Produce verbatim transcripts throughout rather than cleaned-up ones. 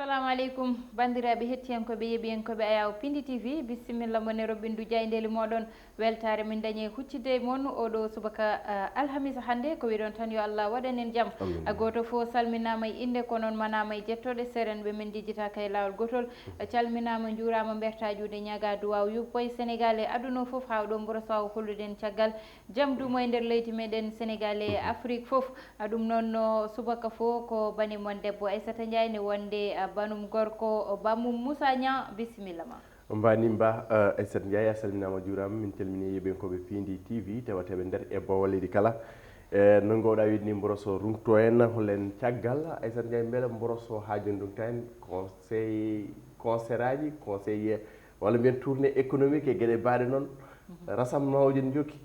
Assalamu aleykum, banndiraaɓe hettiyankooɓe, yeɓiyankooɓe Ayaw Pindi T V, bisimilla mon e roɓɓindu jaayndeeli mooɗon. Weltaare min dañi e huccitde e mon oɗo subaka, ah, alhamisa hannde. Ko wiɗon tan, yo Allah waɗan en jam. Amin. A gooto fof salminaama e innde, ko noon manaama e jettooɗe. Seerenɓe men njejjitaaka e laawol gootol. Calminaama, njuuraama, mbertaa juuɗe, ñaagaa duwaaw, yuppo e Senegaal e aduna o fof, haa oɗo mboro so hollude en caggal jam duumo e nder leydi meɗen Senegaal e Afrik fof. A ɗum noon no subaka fof ko bani mon debbo Aissata Ndiaye ne wonde, ah, banum gorko, o bammum Moussa Niang, bisimilla ma. Mbani mba, eh, Aissata Ndiaye, a salminaama, juuraama. Min calmini yeɓenkooɓe Pindi T V, tawateeɓe nder e bowal leydi kala. E no ngowɗa wiide ni, mboroso rungto en, holen caggal. Aissata Ndiaye, mbele mboroso haa jooni rungta en conseil, conseil aji, conseil, walla mbiyen tournée économique e geɗe baaɗe noon. Rassemblement uji ne jokki.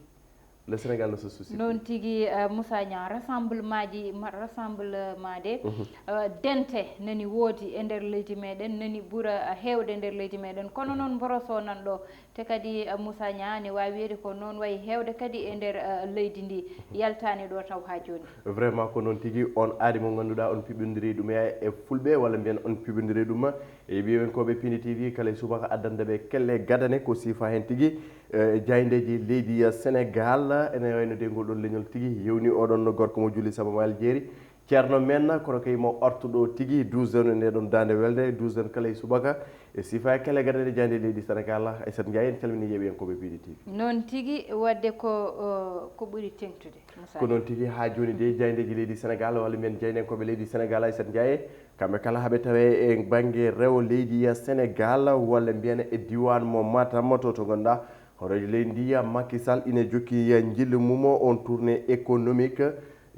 Le Sénégal ne se soucie plus. Noon tigi, eh, Moussa Niang, rassemblement ji, ma-, rassemblement de, eh, dente nani woodi e nder leydi meɗen, nani ɓura, eh, heewde nder leydi meɗen. Kono noon mboroso nan ɗo, te kadi, eh, Moussa Niang ne waawi wiyeede ko noon wayi heewde kadi e nder, eh, leydi ndi, yaltaani ɗo taw haa jooni. Vraiment ko noon tigi, on aadi mo ngannduɗaa on piɓondiri ɗum e, e fulɓe, walla mbiyen on piɓondiri ɗum e yeɓiyankooɓe Pindi T V kala e subaka, addande ɓe kelle gadane ko sifa heen tigi, eh, jaayndeeji leydi, eh, Senegaal. Ene wayno de ngol ɗon leñol tigi yewni oɗon gorko mo juli saba mo Aljeeri, ceerno men, kono kay mo artuɗo tigi douze heures nde ɗon daande welde, douze heures kala e subaka, e sifa e kelle gadane jaaynde leydi Senegaal. Aissata Ndiaye, en calmini yeɓiyankooɓe Pindi T V. Noon tigi, wadde ko, o, ko ɓuri teŋtude, Moussa. Ko noon tigi, haa jooni de, jaayndeeji leydi Senegaal, walla mbiyen jaayndenkooɓe leydi Senegaal, Aissata Ndiaye, kamɓe kala haɓe tawe e bannge rewo leydi ya Senegaal, walla mbiyen e diiwaan mo Matam, to, to ngannduɗaa hooreejo leydi ndi ya Macky Sall ina jokki ya njillu mum on tournée économique.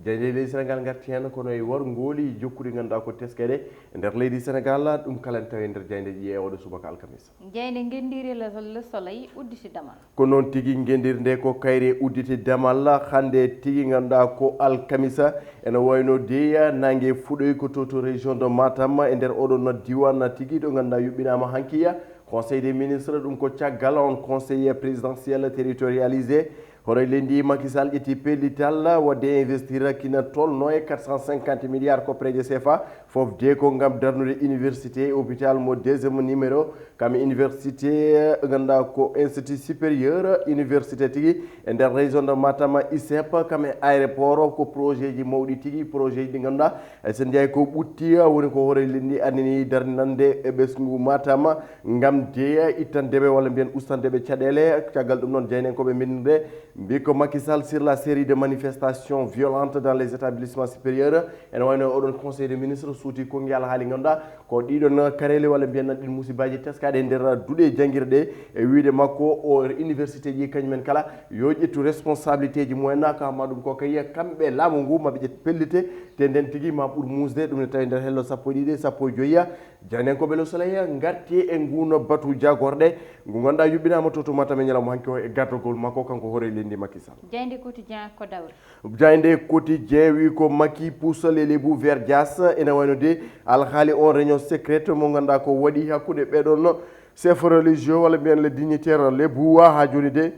Jaayndeeji leydi Senegaal ngarti heen kono e warngooli jokkuɗi ngannduɗaa ko teskeɗe e nder leydi Senegaal, ɗum kala ne tawe e nder jaayndeeji e oɗo subaka alkamisa. Jaaynde ngenndiire Le, Le Soleil udditi damal. Ko noon tigi, ngenndiire nde ko kayre udditi damal hannde tigi, ngannduɗaa ko alkamisa. Ene wayno de naange fuɗoy ko to, to région de Matam, e nder oɗon diiwaan tigi ɗo ngannduɗaa yuɓɓinaama hankiya Conseil des ministres, ɗum ko caggal on conseil présidentiel territorialisé. Hono leydi Macky Sall ƴetti pellital wadde investir kina tolno e quatre cent cinquante milliards ko prêt de C F A, fof de ko ngam darnude université, hôpital mo deuxième numéro, kam e université, ngannduɗaa ko institut supérieur, université tigi e nder région de Matam, ISEP, kam e aéroport, ko projet ji mawɗi tigi, projet ji ɗi ngannduɗaa, e so njeey ko ɓutti, woni ko hoore leydi ndi anndini darninande e ɓesngu Matam, ngam de ittandeɓe walla mbiyen ustandeɓe caɗeele. Caggal ɗum noon, jaayndenkooɓe men ɓe mbi ko Macky Sall sur la série de manifestations violentes dans les établissements supérieurs. Ene wayno oɗon conseil des ministres suuti konngi alhaali ngannduɗaa ko ɗiɗon kareeli walla mbiyen ɗin musibaaji teskaɗe e nder duɗe janngirɗe, e wiide makko o université ji kañumen kala yo ƴettu responsabilité ji mumen, ka ma ɗum ko kay kamɓe laamu ngu maɓe ƴet pellite, te nden tigi ma ɓur muusde, ɗum ne tawi nder hello sappo e ɗiɗi, sappo e joyya. Jaayndenkooɓe Le Soleil ngarti e nguno batu jagorɗe ngu ngannduɗaa yuɓɓinaama to, to Matam e ñalawma hanki o e gardagol makko kanko hoore leydi Macky Sall. Jaaynde Quotidien ko dawri. Jaaynde Quotidien wi ko Macky pousse les Lébou vers Dias, ene wayno de alhaali on réunion secrète mo ngannduɗaa ko waɗi hakkunde ɓeɗon chef religieux walla mbiyen le dignitaire Lébou, haa jooni de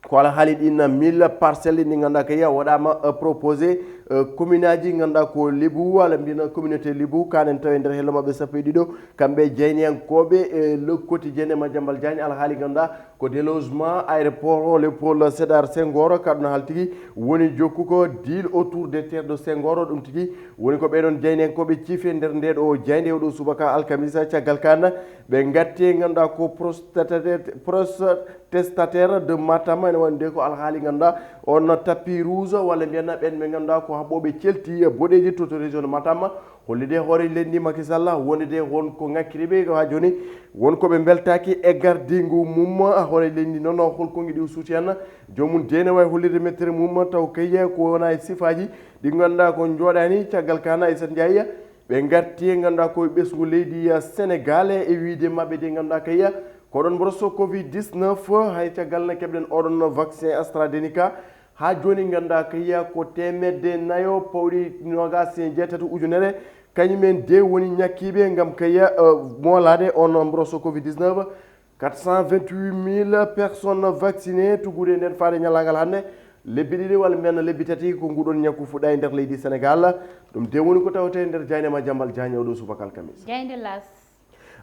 ko alhaali ɗin mille parcelles ɗi ngannduɗaa kay waɗaama, euh, proposé, euh, commune aji ngannduɗaa ko Lébou walla mbiyen communauté Lébou, kanen tawi nder hello maɓɓe sappo e ɗiɗo, kamɓe jaayndiyankooɓe, euh, Le Quotidien e Madiambal Diagne, alhaali ngannduɗaa ko délogement aéroport o Léopold Sédar Senghor, kaɗon haal tigi woni jokkuko deal autour des terres de Senghor, ɗum tigi woni ko ɓeɗon jaayndiyankooɓe ciife nder nde ɗo jaaynde oɗo subaka alkamisa. Caggal kan ɓe ngatti e ngannduɗaa ko protestataire, protestataire de Matam, ene wonde ko alhaali ngannduɗaa on tapis rouge walla mbiyen ɓen ɓe ngannduɗaa ko haɓɓooɓe celti boɗeeji to, to région de Matam. Hollude hoore leydi Macky Sall wonde de won ko ŋakkiri ɓe haa jooni, won ko ɓe mbeltaaki e gardingu mum. Hoore leydi noon hol konngi ɗi o suuti hen, joomum de ne wawi hollirde mettere mum taw kay ko wona e sifaaji ɗi ngannduɗaa ko njooɗaani. Caggal kan Aissata Ndiaye ɓe ngarti e ngannduɗaa ko e ɓesngu leydi Senegaal e wiide maɓɓe de ngannduɗaa kay ko ɗon mboroso covid dix-neuf, hay caggal ne keɓɗen oɗon vaccin AstraZeneca. Haa jooni ngannduɗaa kay ko teemedde nayo pawɗi noogas e jeetati ujunere, kañumen de woni ñakkiiɓe ngam kay, eh, moolaade on mboroso covid dix-neuf. Quatre cent vingt-huit mille personnes vaccinées, tuggude nden faade ñalaagal hannde. Lebbi ɗiɗi walla mbiyen lebbi tati ko nguɗon ñakku fuɗɗa e nder leydi Sénégal. Ɗum de woni ko tawete e nder jayne ma Jambal Diagne oɗo subaka alkamisa. Jayde las.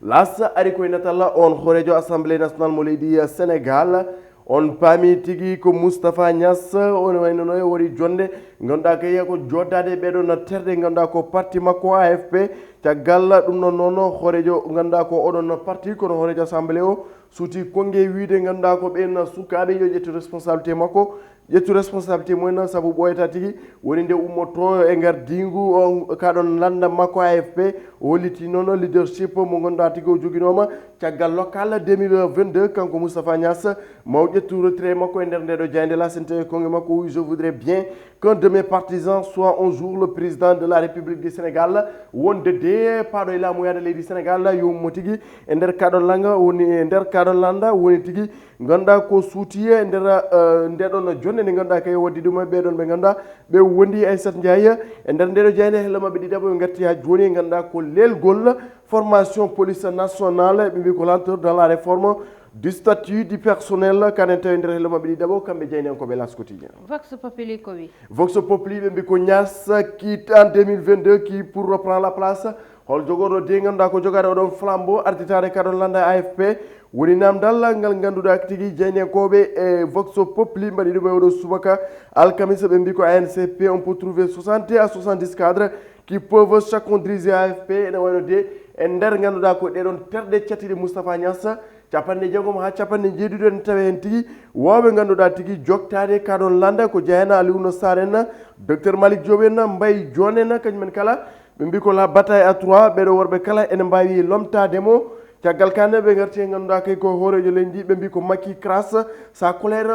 Las ari koye natalla on hoorejo Assemblée nationale mo leydi Sénégal. On paami tigi ko Moustapha Niass, on waynono e wari jonde. Ngannduɗaa kay ko joddade ɓeɗon terɗe, ngannduɗaa ko parti makko A F P. Caggal ɗum noon noon hoorejo ngannduɗaa ko oɗon parti kono hoorejo Assemblée o suuti konge wiide ngannduɗaa ko ɓen sukaaɓe yo ƴettu responsabilité makko. Ƴettu responsabilité mumen sabu ɓooyata tigi woni nde ummoto e ngar dingu on kaɗon landa makko A F P. O holliti noon leadership mo ngannduɗaa tigi o joginooma caggal local deux mille vingt-deux. Kanko Moustapha Niass maw ƴettu retrait makko e nder nde ɗo jaynde la sente e konge makko wi je voudrais bien qu'un de mes partisans soit un jour le président de la République du Sénégal. Wonde de paaɗo e laamu yaade leydi Sénégal yo ummo tigi e nder kaɗon langa woni e nder kaɗon landa woni tigi ngannduɗaa ko suuti e nder nde ɗon jonde nde ngannduɗaa kay waddi ɗum e ɓeɗon ɓe ngannduɗaa ɓe wondi Aissata Ndiaye. E nder nde ɗo jayne helle maɓɓe ɗiɗaɓo ɓe ngatti ha joni e ngannduɗaa ko lelgol formation police nationale ɓe mbi ko lenteur dans la réforme du statut du personnel. Kanen tawi nder helle maɓɓe ɗiɗaɓo kamɓe jayne ko ɓe L'As Quotidien. Vox Populi ko wi. Vox Populi ɓe mbi ko Niass quitte en deux mille vingt-deux qui pour reprendre la place. Hol jogorɗo de ngannduɗaa ko jogaade oɗon flambeau arditaade kaɗon landa A F P? Woni namdal ngal ngannduɗaa tigi jaynenkooɓe e Vox Populi mbaɗi ɗum e oɗo subaka alkamisa ɓe mbi ko A N C P on peut trouver soixante à soixante-dix cadres qui peuvent chacun diriger A F P. Ene wayno de e nder ngannduɗaa ko ɗeɗon terɗe cattiɗe Moustapha Niass capanɗe jeegom haa capanɗe jeeɗiɗo en tawi heen tigi wawɓe ngannduɗaa tigi joktaade kaɗon landa ko jayana Alioune Sarr en, docteur Malick Diop en, Mbaye Dione en, kañumen kala ɓe mbi ko la bataille à trois ɓeɗo worɓe kala ene mbawi lomtade mo. Caggal kane ɓe garti e ngannduɗaa kay ko hoorejo leydi ɓe mbi ko Macky crache sa colère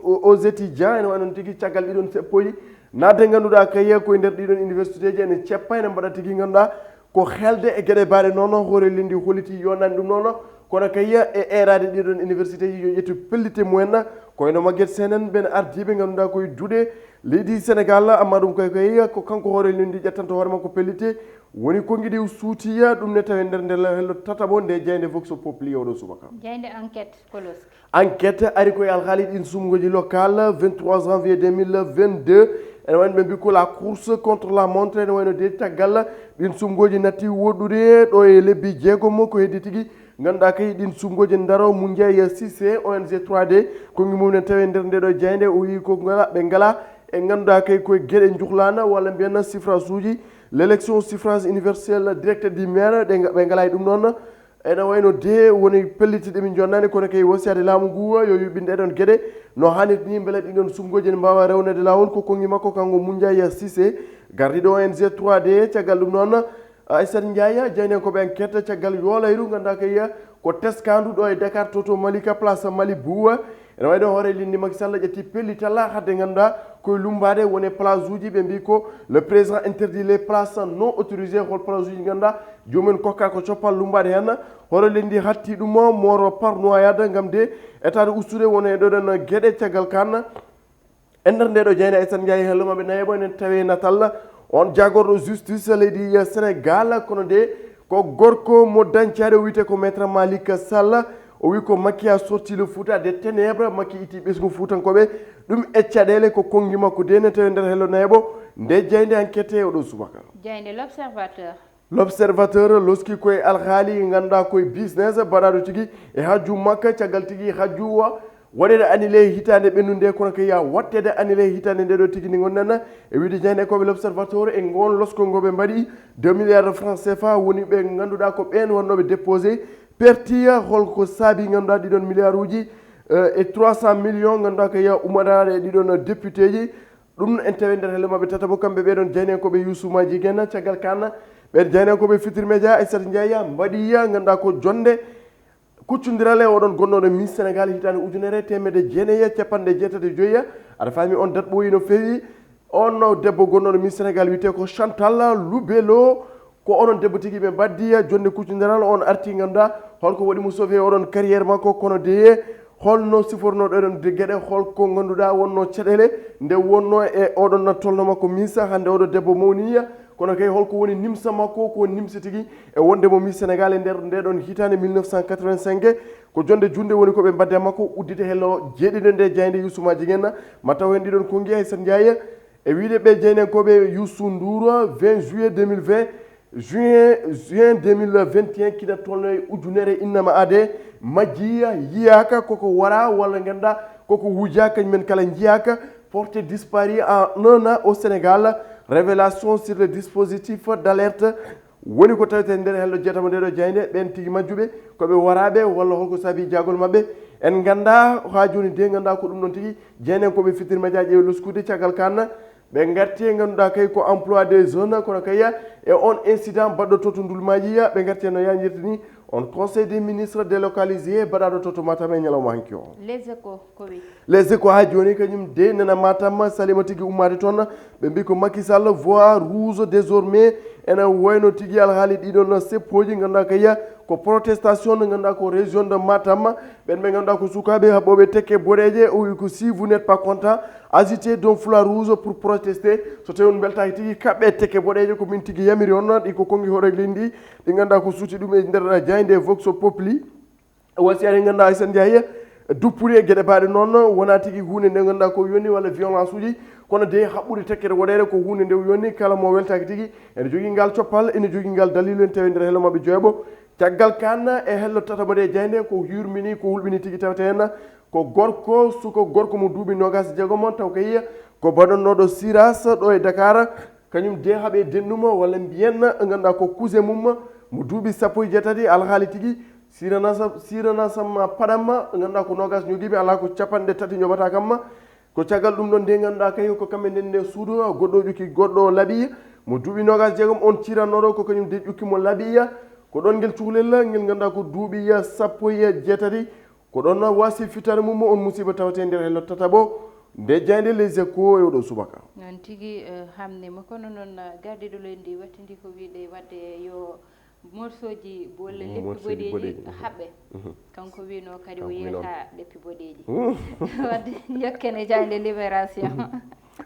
aux étudiants. Ene waynon tigi caggal ɗiɗon seppoji nadde ngannduɗaa kay koye nder ɗiɗon université ji ene ceppa ene mbaɗa tigi ngannduɗaa ko helde e geɗe baɗe noon hoore leydi holliti yonani ɗum noon. Kono kay e eeraade ɗiɗon université ji yo ƴettu pellite mumen koyno Maguette Sène en ɓen ardiiɓe ngannduɗaa koye duɗe leydi Sénégal amma ɗum kay kay ko kanko hoore leydi ƴettanto hoore makko pellite. Woni ko ngiɗi suutiya ɗum ne tawi nder nde hello tataɓo nde jaynde Vox Populi oɗo subaka. Jaynde enquête koloski. Enquête ari koye alhaali ɗin sumgoji local vingt-trois janvier deux mille vingt-deux. Ene wayno ɓe mbi ko la course contre la montre ene wayno de caggal ɗin sumgoji natti woɗɗude ɗo e lebbi jeegom ko heddi tigi ngannduɗaa kay ɗin sumgoji ndaro Moundiaye Cissé O N G trois D kongi mum ne tawi nder nde ɗo jaynde o wi ko ngala ɓe ngala e ngannduɗaa kay koye geɗe njuhlana walla mbiyanna suffrage uji l'élection suffrage universel direct du maire ɓe ngala e ɗum noon. Ene wayno de woni pelliti ɗe min jonnani kono kay wasiyade laamu ngu yo yuɓɓinde ɗon geɗe no hannit ni mbele ɗiɗon sumgoji ne mbawa rewnede lawol ko kongi makko kanko Moundiaye Cissé gardiɗo O N G trois D. Caggal ɗum noon Aissata Ndiaye jaynen koɓe enquête caggal yolayru ngannduɗaa kay ko teskandu ɗo e Dakar Toto Malika place Malibu. Ene wayno hoore lindi Macky Sall ƴetti pellital hadde ngannduɗaa koye lumbaade woni place uji ɓe mbi ko le président interdit les places non autorisées hol place uji ngannduɗaa joomum en kokka ko coppal lumbaade heen. Hoore leydi hatti ɗum moro par noyade ngam de etaade ustude woni e ɗoɗen geɗe caggal kan. E nder nde ɗo jayna e tan njayi hello maɓɓe nayeɓo enen tawi natal on jagorɗo justice leydi Sénégal kono de ko gorko mo dañcaade o wiyte ko maître Malick Sall. O wi ko Macky a sorti le Fouta des ténèbres, Macky itti ɓesngu fuutankoɓe ɗum e caɗeele ko konngi makko de ne tawi nder hello nayeɓo nde jaynde enquête e oɗo subaka. Jaynde L'Observateur. L'Observateur loski koye alhaali ngannduɗaa koye business mbaɗaɗo tigi e hajju makka caggal tigi hajju wa waɗede annulé hitaande ɓennunde kono kay ya wattede annulé hitaande nde ɗo tigi ndi ngonɗen e wiide jaynekoɓe L'Observateur e ngon losko ngo ɓe mbaɗi deux milliards de francs C F A woni ɓe ngannduɗaa ko ɓen wonnooɓe déposé pertiya holko saabi ngannduɗaa ɗiɗon milliard uji e trois cent millions ngannduɗaa ko ya ummadaade e ɗiɗon député ji. Ɗum en tawi nder helle maɓɓe tataɓo kamɓe ɓeɗon jaynen ko ɓe Youssou Madjiguène caggal kan ɓen jaynen ko ɓe Futurs Médias Aissata Ndiaye mbaɗiya ngannduɗaa ko jonde kuccondiral e oɗon gonnoɗo Miss Sénégal hitaande ujunere teemedde jeenayi e capanɗe jeetati e joyi. Aɗa faami on dat ɓooyi no feewi. On debbo gonnoɗo Miss Sénégal wiyete ko Chantal Loubello. Ko onon debbo tigi ɓe mbaddi jonde kuccondiral on arti ngannduɗaa holko waɗi mo sauvé oɗon carrière makko kono de holno sifornoɗo ɗon de geɗe holko ngannduɗaa wonno caɗeele nde wonno e oɗon tolno makko Miss hannde oɗo debbo mawniya. Kono kay, holko woni nimsa makko, ko nimsi tigi e wonde mo Miss Sénégal e nder nde ɗon hitaande mille neuf cent quatre-vingt-cinq? Ko jonde junde woni ko ɓe mbadde makko uddite hello jeeɗiɗo nde jaaynde Youssou Madjiguène. Ma taw hen ɗiɗon konngi Aissata Ndiaye. E wiide ɓe jaynankooɓe Youssou Ndour, vingt juillet deux mille vingt, juin, juin deux mille vingt et un, kina tolno e ujunere innama ade, majjiya, yiyaka, koko wara, walla ngannduɗaa koko wuja, kañum en kala njiyaka, porté disparu en un an au Sénégal, révélation sur le dispositif d'alerte, woni ko tawete nder hello jeetamo nde ɗo jaaynde, ɓen tigi majjuɓe, ko ɓe waraaɓe walla holko saabi jaagol maɓɓe? En nganndaa haa jooni de, nganndaa ko ɗum ɗon tigi jeynen ko ɓe fittir médiaji e loskude caggal kan. Ɓe ngarti e ngannduɗaa kay ko emploi des jeunes, kono kay e on incident baɗɗo to to Ndulmaaji, ɓe ngarti e no yaajirta ni on conseil des ministres délocalisé baɗaɗo to to Matam e ñalawma hanki o. Les Échos ko wi. Les Échos haa jooni kañum de nena Matam salima tigi ummaade toon. Ɓe mbi ko Macky Sall voie rouge désormais. Ena wayno tigi alhaali ɗiɗon seppooji ngannduɗaa kay ko protestation nde ngannduɗaa ko région de Matam. Ɓen ɓe ngannduɗaa ko sukaaɓe haɓɓooɓe tekke boɗeeje, o wi ko si vous n'êtes pas content, agitez d'un foulard rouge pour protester. So tawi on mbeltaaki tigi kaɓɓe tekke boɗeeje, ko min tigi yamiri on. Ɗi ko konngi hoore leydi ndi, ɗi ngannduɗaa ko suuti ɗum e nder jaaynde Vox Populi. Wasi ari ngannduɗaa Aissata Ndiaye duppuri e geɗe baaɗe noon, wona tigi huunde nde ngannduɗaa ko yoni walla violence uji, kono de haɓɓude tekkere woɗeere ko huunde nde yoni kala mo weltaaki tigi. Ene jogii ngal coppal, ene jogii ngal dalilu, en tawi nder hello maɓɓe joyɓo. Caggal kan e hello tataɓo nde jaaynde ko yurmini, ko hulɓini tigi tawte hen ko gorko, suka gorko mo duuɓi noogas e jeegom, taw kay ko baɗannooɗo Siras ɗo e Dakar. Kañum de haɓe dennuma walla mbiyen ngannduɗaa ko cousin mum mo duuɓi sappo e jeetati, alhaali tigi sirana sa-, sirana samma paɗamma ngannduɗaa ko noogas ñogiɓe, alaa ko capanɗe tati ñoɓata kamma. Ko caggal ɗum ɗon de ngannduɗaa kay ko kamɓe nden nde suudu goɗɗo o ƴukki goɗɗo o laaɓi mo duuɓi noogas jeegom, on cirannoɗo ko kañum de ƴukki mo laaɓi. Ko ɗon ngel cukalel ngel ngannduɗaa ko duuɓi sappo e jeetati. Ko ɗon wasi fitaare mum on musiba tawete nder hello tataɓo nde jaaynde Les Échos e oɗo subaka. Noon tigi, eh, hamni mo, kono noon, eh, gardiiɗo leydi ndi wattindi ko wiide waɗde yo morsoji walla leppi boɗeeji haɓɓe. Mhm. Kanko wino kadi o yiyata leppi boɗeeji. Wadde jokken e jaaynde Libération.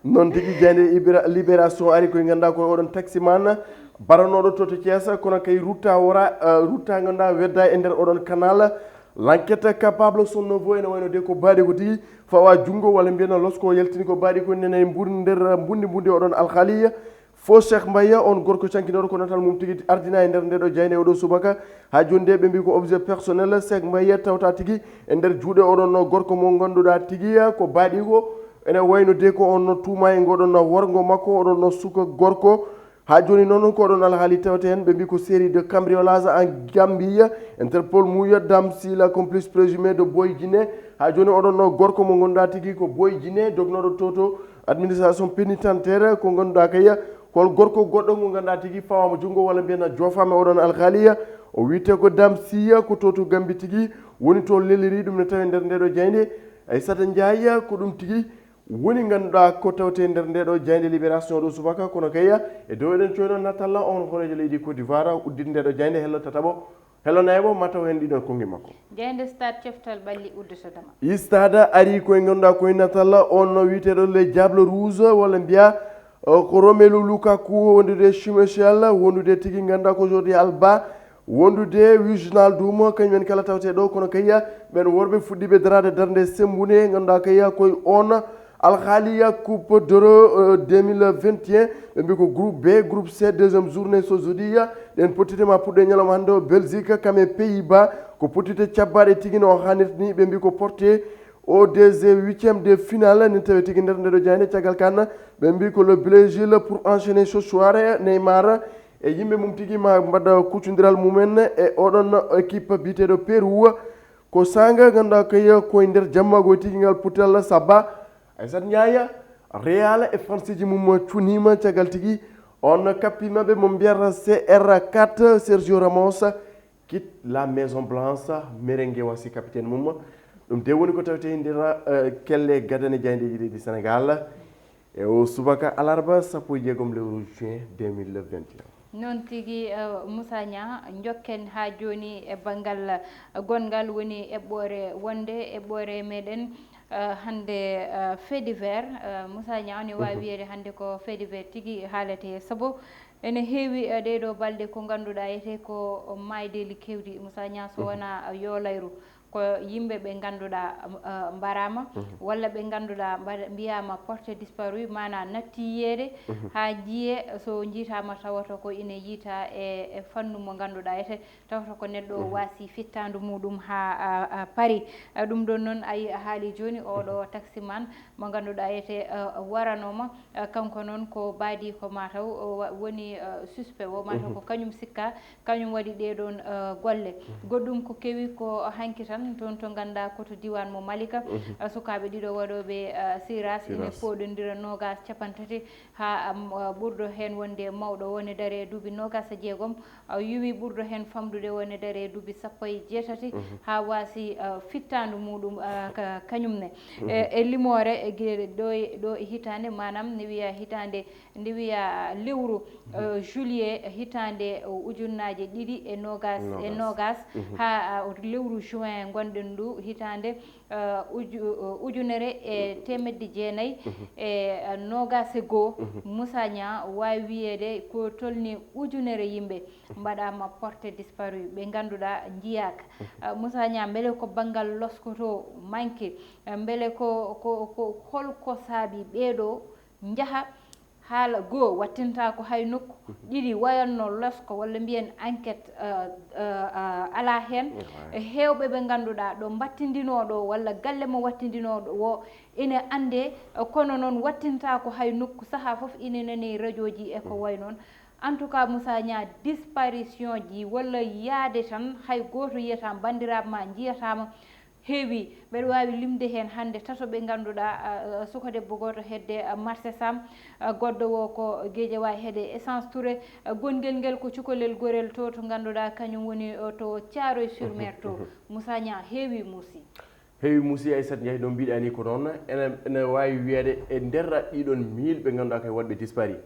Noon tigi jaaynde Ibra-, Libération ari koye ngannduɗaa ko oɗon taximan baɗanooɗo to to Thiès, kono kay rutta wora, eh, rutta ngannduɗaa wedda e nder oɗon canal. L'enquête capable son nouveau ene wayno de ko baaɗi ko tigi fawa junngo walla mbiyen losko yaltini ko baaɗi ko nena e mbur-, nder mbundi mbundi oɗon alhaaliya. Fo Cheikh Mbaye, on gorko cankinooɗo ko natal mum tigi ardina e nder nde ɗo jaaynde oɗo subaka. Haa jooni de ɓe mbi ko objet personnel Cheikh Mbaye tawta tigi e nder juuɗe oɗon gorko mo ngannduɗaa tigi ko baaɗi ko ene wayno de ko on tuuma e ngoɗon worgo makko, oɗon suka gorko. Haa jooni noon ko oɗon alhaali tawte heen, ɓe mbi ko série de cambriolage en Gambie, Interpol muuya Dame Sy, la complice présumé de Boy Djiné. Haa jooni oɗon gorko mo ngannduɗaa tigi ko Boy Djiné, dognooɗo to to administration pénitentiaire, ko ngannduɗaa kay ko gorko goɗɗo mo ngannduɗaa tigi fawaama junngo walla mbiyen joofaama oɗon alhaaliya. O wiyetee ko Dame Sy, ko to to Gambie tigi woni to leliri ɗum ne tawi nder nde ɗo jaaynde. Aissata Ndiaye, ko ɗum tigi woni ngannduɗaa ko tawte nder nde ɗo jaaynde Libération ɗo subaka, kono kay e dow eɗen coyno natalla on hooreejo leydi Côte d'Ivoire uddit nde ɗo jaaynde hello tataɓo, hello nayaɓo, ma taw heen ɗiɗon konngi makko. Jaaynde Stade coftal ɓalli udditodema. Stade ari koye ngannduɗaa koye natalla on wiyeteeɗo Les Diables Rouges, walla mbiya, eh, ko Romelu Lukaku, wondude Chimechel, wondude tigi ngannduɗaa ko Jordi Alba, wondude Wijnaldum, kañum en kala tawte ɗo, kono kay ɓen worɓe fuɗɗiiɓe daraade darnde semmbunde, ngannduɗaa kay koye on alhaaliya Coupe d'Euro, euh, deux mille vingt et un, ɓe mbi ko groupe B, groupe C, deuxième journée so jeudi, ɗen pottite ma puɗɗe ñalawma hannde o, Belgique, kam e Pays-Bas, ko pottite cabbaaɗe tigi no haanirta ni, ɓe mbi ko porté au deuxième, huitième de finale, nen tawi tigi nder nde ɗo jaaynde, caggal kan, ɓe mbi ko le Brésil pour enchaîner ce soir, Neymar, e yimɓe mum tigi ma mbaɗa kuccondiral mumen e oɗon équipe biyeteeɗo Pérou. Ko saanga ngannduɗaa kay koye nder jammago tigi ngal putal sabba. Aissata Ndiaye, Real e fanseeji mum cuniima caggal tigi. On kappi maɓɓe mo mbiyata C R quatre, Sergio Ramos, quitte la Maison Blanche, merengue wasi capitaine mum. Ɗum de woni ko tawte e nder, eh, kelle gadane jaayndeeji leydi Sénégal. E o subaka alarba sappo e jeegom lewru juin deux mille vingt et un. Noon tigi, eh, Moussa Niang, njokken haa jooni e banngal, eh, gonngal woni eɓɓoore wonde eɓɓoore meɗen, eh, hannde, eh, fait divers. Eh, Moussa Niang, ne waawi wiyeede hannde ko fait divers tigi haalete, sabu Ene heewi, eh, ɗee ɗoo balɗe ko ngannduɗaa etee ko maaydeeli keewɗi, Moussa Niang, so wonaa, eh, yoolayru. Ko yimɓe ɓe ngannduɗaa, eh, mbaraama, walla ɓe ngannduɗaa mbaɗa-, mbiyaama porté disparu, maanaa natti yiyeede, haa njiyee, so njiitaama tawata ko ine yiytaa e, e fannu mo ngannduɗaa etee, tawata ko neɗɗo o waasi fittaandu muuɗum haa, a, a, paari. A, ɗum ɗoon noon, a yi-, a haali jooni, oɗo taximan mo ngannduɗaa etee, a, waranooma, a, kanko noon ko baadiiko maa taw, o wa-, woni, a, suspect o, maa taw ko kañum sikkaa, kañum waɗi ɗee ɗoon, a, golle. Goɗɗum ko kewi ko hanki tan, toon to ngannduɗaa ko to diiwaan mo Malika, a, sukaaɓe ɗiɗo waɗooɓe, a, siras ine pooɗondira noogaas, cappanɗe tati, haa, am, a, ɓurɗo heen wonde mawɗo wone dare duuɓi noogaas e jeegom, a, yuwi ɓurɗo heen famɗude wone dare duuɓi sappo e jeetati, haa waasi, a, fittaandu muuɗum, a, ka-, kañum ne. E, e limoore, e ge-, ɗo e, ɗo e hitaande, maanaam ne wiya hitaande, nde wiya lewru, a, juillet hitaande ujunnaaje ɗiɗi e noogaas e noogaas, haa, a, lewru juin ngonɗen ndu hitaande, eh, uju-, eh, ujunere e teemedde jeenayi e, eh, noogaas e goo, Moussa Niang, waawi wiyeede ko tolni ujunere yimɓe mbaɗaama porté disparu, ɓe ngannduɗaa njiyaaka. Eh, Moussa Niang, mbele ko banngal loskoto manki? Eh, mbele ko, ko, ko holko saabi ɓee ɗoo njaha haala goo wattintaako hay nokku, ɗiɗi wayatno losko walla mbiyen enquête, eh, eh, eh, alaa heen. E heewɓe ɓe ngannduɗaa ɗo mbattindinoo ɗo walla galle mo wattindinoo ɗo o ene anndee, eh, kono noon wattintaako hay nokku, sahaa fof ine nani rajooji e ko wayi noon. En tout cas, Moussa Niang, disparition ji walla yaade tan hay gooto yiyataama, banndiraaɓe ma njiyataama, heewi. Mbeɗa waawi limde heen hannde tato ɓe ngannduɗaa, a, a, suka debbo gooto hedde, a, marché Sam, a, goɗɗo o ko Guédiawaye heede Essence Touré, a, gonngel ngel ko cukalel gorel to, to ngannduɗaa kañum woni, o, to Thiaroye sur Mer to. Moussa Niang, heewi muusi. Heewi muusi, Aissata Ndiaye, no mbiɗa ni ko noon. Ene, ene waawi wiyeede e nder ɗiɗon mille ɓe ngannduɗaa kay waɗɓe dispari.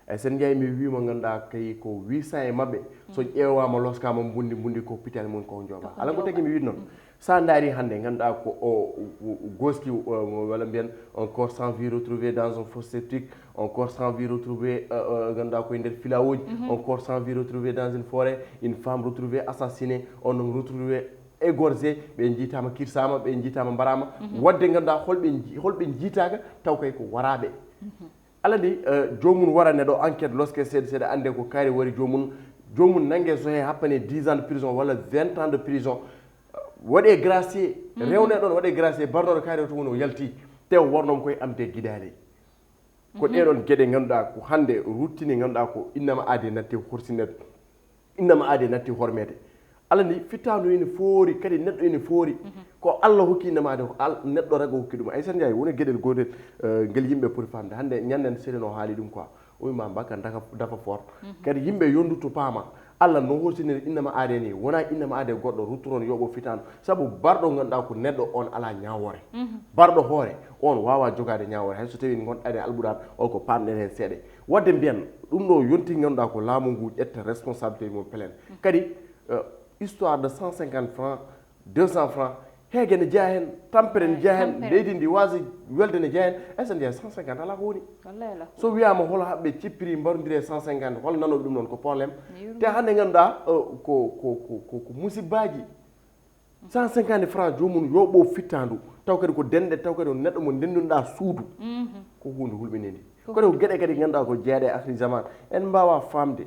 Aissata Ndiaye, mi wii mo ngannduɗaa kay ko huit cents e maɓɓe. So ƴeewaama, loskaama mbundi, mbundi ko pital mum ko njooɓa. Alaa ko tagi mi wiide noon. So a ndaari hannde, ngannduɗaa ko o, o, o gooski, o, walla mbiyen, un corps sans vie retrouvé dans un fosse septique, un corps sans vie retrouvé, euh, euh, ngannduɗaa ko e nder filawooji, un corps sans vie retrouvé dans une forêt, une femme retrouvée assassinée, un homme retrouvé égorgé, ɓe njiitaama, kirsaama, ɓe njiitaama, mbaraama. Waɗde ngannduɗaa holɓe nji-, holɓe njiitaaka, taw kay ko waraaɓe. Alaa ni, eh, joomum wara ne ɗo enquête, loske seeɗa seeɗa, annde ko kaari wari joomum, joomum nannge sohe happane dix ans de prison walla vingt ans de prison. Waɗe gracier, rewne ɗoon, waɗe gracier, barnoɗo kaari o tuma o yalti, te o warnooma koye am de gidaale. Ko ɗee ɗoon geɗe ngannduɗaa ko hannde ruttini, ngannduɗaa ko innama aade natti horsineede. Innama aade natti hormeede. Alaa ni, fittaandu ene foori, kadi neɗɗo ene foori. Ko Allah hokki innama aade, ko Al-, neɗɗo rago hokki ɗum. Aissata Ndiaye, woni geɗel gootel, eh, ngel yimɓe poti faamde. Hannde ñanden seeɗa no haali ɗum quoi. O wi ma mbaka dafa, dafa fort. Kadi yimɓe yondu to paama. Allah no horsiniri innama aade ni. Wona innama aade goɗɗo ruttoron yoɓo fittaandu. Sabu barɗo ngannduɗaa ko neɗɗo on alaa ñaawoore. Barɗo hoore on waawa jogaade ñaawoore. Hay so tawi ngonɗaa e alɓuɗan o ko paamɗen heen seeɗa. Waɗde mbiyen, ɗum ɗo yonti ngannduɗaa ko laamu ngu ƴetta responsabilité mum pleine. Kadi, eh, histoire de cent cinquante francs, deux cents francs, heege ne jeyaa heen, tampere ne jeyaa heen, leydi ndi waasi welde ne jeyaa heen, est-ce que njeyaa cent cinquante alaa ko woni? Wallaahi alaa ko woni. So wiyaama hol haɓɓe cippiri mbarondire cent cinquante, hol nanooɓe ɗum noon ko problème. Te hannde ngannduɗaa, eh, ko, ko, ko, ko, ko musibbaaji. Cent cinquante francs joomum yo ɓoof fittaandu, taw kadi ko dende, taw kadi ko neɗɗo mo ndenndunoɗaa suudu. Ko huunde hulɓininde. Ko kadi ko geɗe kadi ngannduɗaa ko jeeyaɗe e akhiri zaman. En mbaawaa faamde.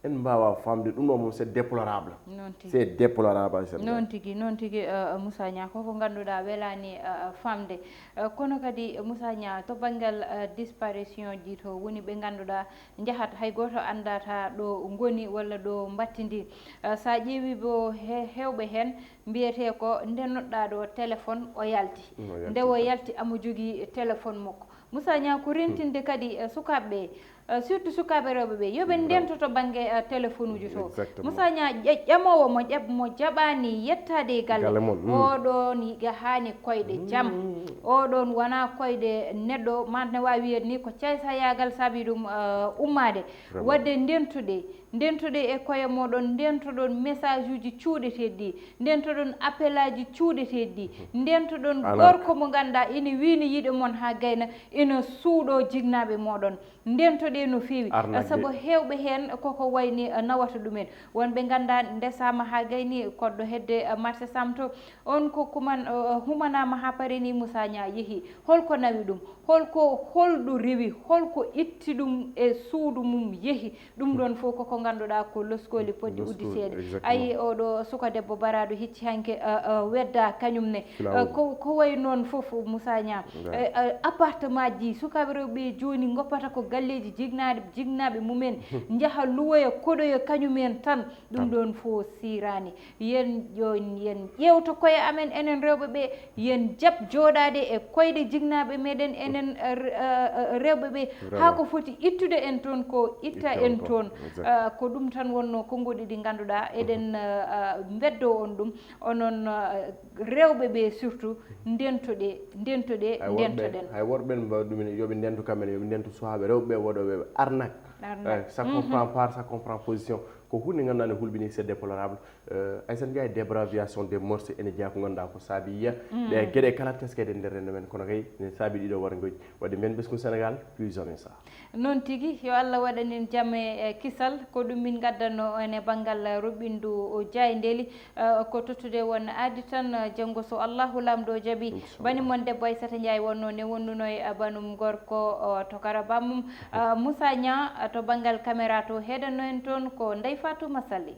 En mbaawaa faamde. Ɗum ɗo mum, c'est déplorable. Noon tigi. C'est déplorable, c'est vrai. Noon tigi, noon tigi, eh, Moussa Niang, koko ngannduɗaa welaani, eh, faamde. Eh, kono kadi, Moussa Niang, to banngal, eh, disparition ji to woni ɓe ngannduɗaa njahat, hay gooto anndataa ɗo ngoni walla ɗo mbattindi. Eh, so a ƴeewi bo he-, heewɓe heen mbiyetee ko nde noɗɗaa ɗo téléphone o yalti. O yalti. Nde o yalti, amo jogii téléphone makko. Moussa Niang, ko rentinde kadi, eh, sukaaɓe ɓe, eh, surtout sukaaɓe rewɓe ɓe, yo ɓe ndento to bannge, eh, téléphone uji to. Exactement. Moussa Niang, ƴa-, ƴamoowo mo ƴab-, mo jaɓaani yettaade e galle. Galle mon, mm. Oɗon yiga haani koyɗe jam. Mm. Oɗon wonaa koyɗe neɗɗo, ma ne waawi wiyeede ni ko caysayaagal saabi ɗum, eh, ummaade. Vraiment. Waɗde ndentuɗe, ndentuɗe e koye mooɗon, ndentoɗon message uji cuuɗeteeɗi ɗi, ndentoɗon appel aji cuuɗeteeɗi ɗi, ndentoɗon gorko mo ngannduɗaa ina wiina yiɗe mon haa gayna, ina suuɗoo jinnaaɓe mooɗon. Ndentoɗe no feewi. Arnaque. Sabu heewɓe heen koko wayni, eh, nawata ɗumen. Wonɓe nganndaa ndesaama haa gayni koɗɗo hedde, eh, marché Sam to. On ko kuman, eh, humanaama haa pareni Moussa Niang yehi. Holko nawi ɗum? Holko, holɗo rewi? Holko itti ɗum e suudu mum yehi? Ɗum ɗon fof koko ngannduɗaa ko loskooli poɗɗi uddiseede. Exactement. Ayi, oɗo suka debbo baraɗo hecci hanke, eh, eh, wedda kañum ne. Ko, ko way noon fof Moussa Niang. Eh, eh, appartement ji, sukaaɓe rewɓe jooni ngoppata ko galleeji jignaɗe, jignaɓe mumen, njaha luwoya, koɗoya kañum en tan. Ɗum ɗon fof siirani. Yen, yo yen ƴeewto koye amen, enen rewɓe ɓe, yen jaɓ jooɗaade e koyɗe jignaɓe meɗen, enen, eh, re-, eh, eh, rewɓe ɓe. Haa ko foti ittude en toon ko itta en toon. Exact. Eh, ko ɗum tan wonno konguɗi ɗi ngannduɗaa eɗen, eh, eh, mbeddo on ɗum. Onon, eh, rewɓe ɓe surtout, ndentoɗe, ndentoɗe, ndentoɗen. Hay worɓe en mbaɗa ɗum, yoɓe ndentu kamɓe ne, yoɓe ndentu sukaaɓe rewɓe ɓe waɗooɓe arnaque. Arnaque. Eh, ça comprend part, ça comprend position. Ko hunde ngannduɗaa ne hulɓini, c'est déplorable. Eh, Aïssata Ndiaye, débroviation des mœurs ene jeyaa ko ngannduɗaa ko saabi yiya. Ɗe geɗe kala teskede e nder renndo men, kono kay ne saabi ɗiɗo warngoji. Waɗde mbiyen ɓesngu Sénégal, plus jamais ça. Noon tigi, yo Allah waɗan en jam e, e kisal. Ko ɗum min ngaddanno on e banngal ruɓɓindu o jaayndeeli. Eh, ko tottude won aadi tan, eh, janngo so Allahu Laamɗo jaɓi. Inchallah. Bani mon debbo Aissata Ndiaye wonno ne wonduno e, eh, banum gorko, o, to kara bammum. Eh, Moussa Niang, eh, to banngal caméra to heedanno en toon ko Ndeye Fatou Massaly.